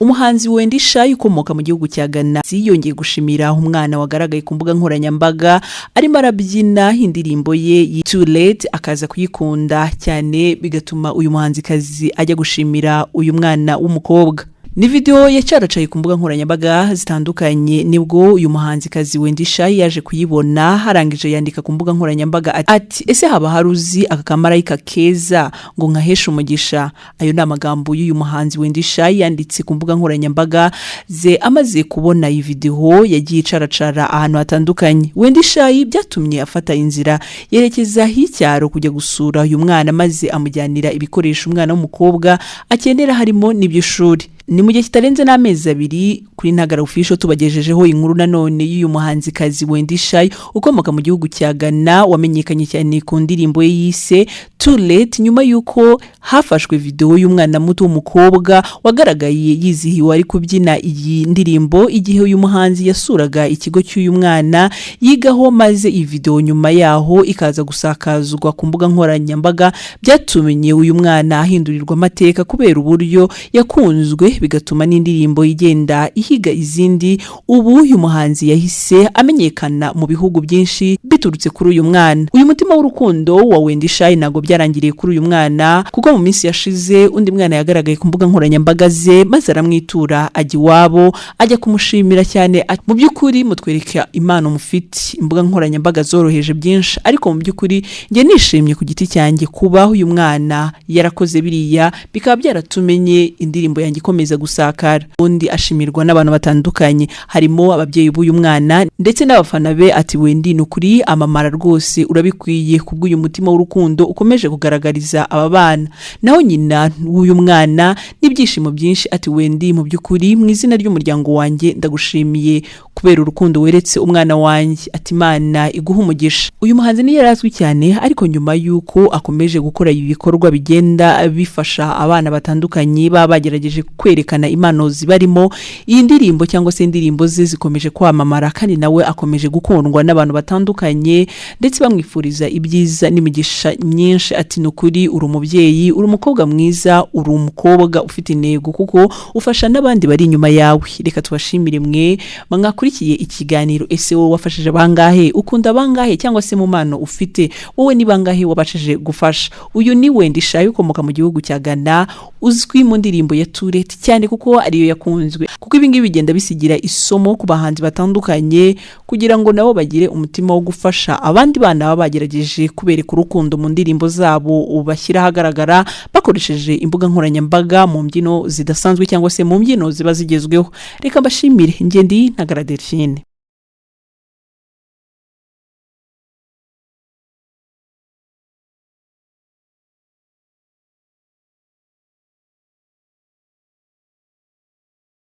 Umuhanzi Wendy Shay ukomoka mu gihugu cya Ghana yongeye gushimira umwana wagaragaye ku mbuga nkoranyambaga arimo arabyina indirimbo ye Too Late, akaza kuyikunda cyane, bigatuma uyu muhanzikazi ajya gushimira uyu mwana w'umukobwa. Ni video yacaracaye ku mbuga nkoranyambaga zitandukanye, nibwo uyu muhanzikazi Wendy Shay yaje kuyibona, harangije yandika ku mbuga nkoranyambaga ati: "Ese haba hari uzi aka kamarayika keza ngo nkaheshe umugisha?" Ayo ni amagambo y'uyu muhanzi Wendy Shay yanditse ku mbuga nkoranyambaga ze amaze kubona iyi video yagiye icaracara ahantu hatandukanye. Wendy Shay byatumye afata inzira yerekeza y'icyaro kujya gusura uyu mwana, maze amujyanira ibikoresho umwana w'umukobwa akenera, harimo n'iby'ishuri. Ni mu gihe kitarenze n'amezi 2 kuri Ntagara Official tubagejejeho inkuru nanone y'uyu muhanzikazi Wendy Shay ukomoka mu gihugu cya Ghana, wamenyekanye cyane ku ndirimbo ye yise Too Late, nyuma y'uko hafashwe video y'umwana muto w'umukobwa wagaragaye yizihiwe ari kubyina iyi ndirimbo igihe uyu muhanzi yasuraga ikigo cy'uyu mwana yigaho, maze iyi video nyuma yaho ikaza gusakazwa ku mbuga nkoranyambaga. Byatumye uyu mwana ahindurirwa amateka kubera uburyo yakunzwe, bigatuma n'indirimbo igenda ihiga izindi. Ubu uyu muhanzi yahise amenyekana mu bihugu byinshi biturutse kuri uyu mwana. Uyu mutima w'urukundo wa Wendy Shay ntabwo byarangiriye kuri uyu mwana, kuko mu minsi yashize undi mwana yagaragaye ku mbuga nkoranyambaga ze, maze aramwitura, ajya iwabo, ajya kumushimira cyane. "Mu by'ukuri mutwereka impano mufite. Imbuga nkoranyambaga zoroheje byinshi, ariko mu by'ukuri njye nishimye ku giti cyanjye kuba uyu mwana yarakoze biriya, bikaba byaratumenye indirimbo yanjye ikomeza gusakara." Undi ashimirwa n'abantu batandukanye, harimo ababyeyi b'uyu mwana ndetse n'abafana be, ati: "Wendy, ni ukuri amamara rwose, urabikwiye kubw'uyu mutima w'urukundo ukomeje kugaragariza aba bana." Naho nyina w'uyu mwana n'ibyishimo byinshi ati: "Wendy, mu by'ukuri mu izina ry'umuryango wanjye ndagushimiye kubera urukundo weretse umwana wanjye." Ati: "Imana iguha umugisha." Uyu muhanzi niyo yari azwi cyane, ariko nyuma y'uko akomeje gukora ibi bikorwa bigenda bifasha abana batandukanye baba bagerageje kwerekana impano zibarimo, iyi ndirimbo cyangwa se indirimbo ze zikomeje kwamamara, kandi nawe akomeje gukundwa n'abantu batandukanye, ndetse bamwifuriza ibyiza n'imigisha myinshi. Ati: "Ni ukuri uri umubyeyi, uri umukobwa mwiza, uri umukobwa ufite intego, kuko ufasha n'abandi bari inyuma yawe." Reka tubashimire mwe mwakurikiye ikiganiro. Ese wowe wafashije bangahe? Ukunda bangahe? Cyangwa se mu mpano ufite wowe ni bangahe wabashije gufasha? Uyu ni Wendy Shay ukomoka mu gihugu cya Ghana, uzwi mu ndirimbo ya Too Late cyane kuko ariyo yakunzwe, kuko ibi ngibi bigenda bisigira isomo ku bahanzi batandukanye kugira ngo nabo bagire umutima wo gufasha abandi bana baba bagerageje kubereka urukundo mu ndirimbo zabo bashyira ahagaragara bakoresheje imbuga nkoranyambaga mu mbyino zidasanzwe cyangwa se mu mbyino ziba zigezweho. Reka mbashimire, ngende Ntagara Delphine.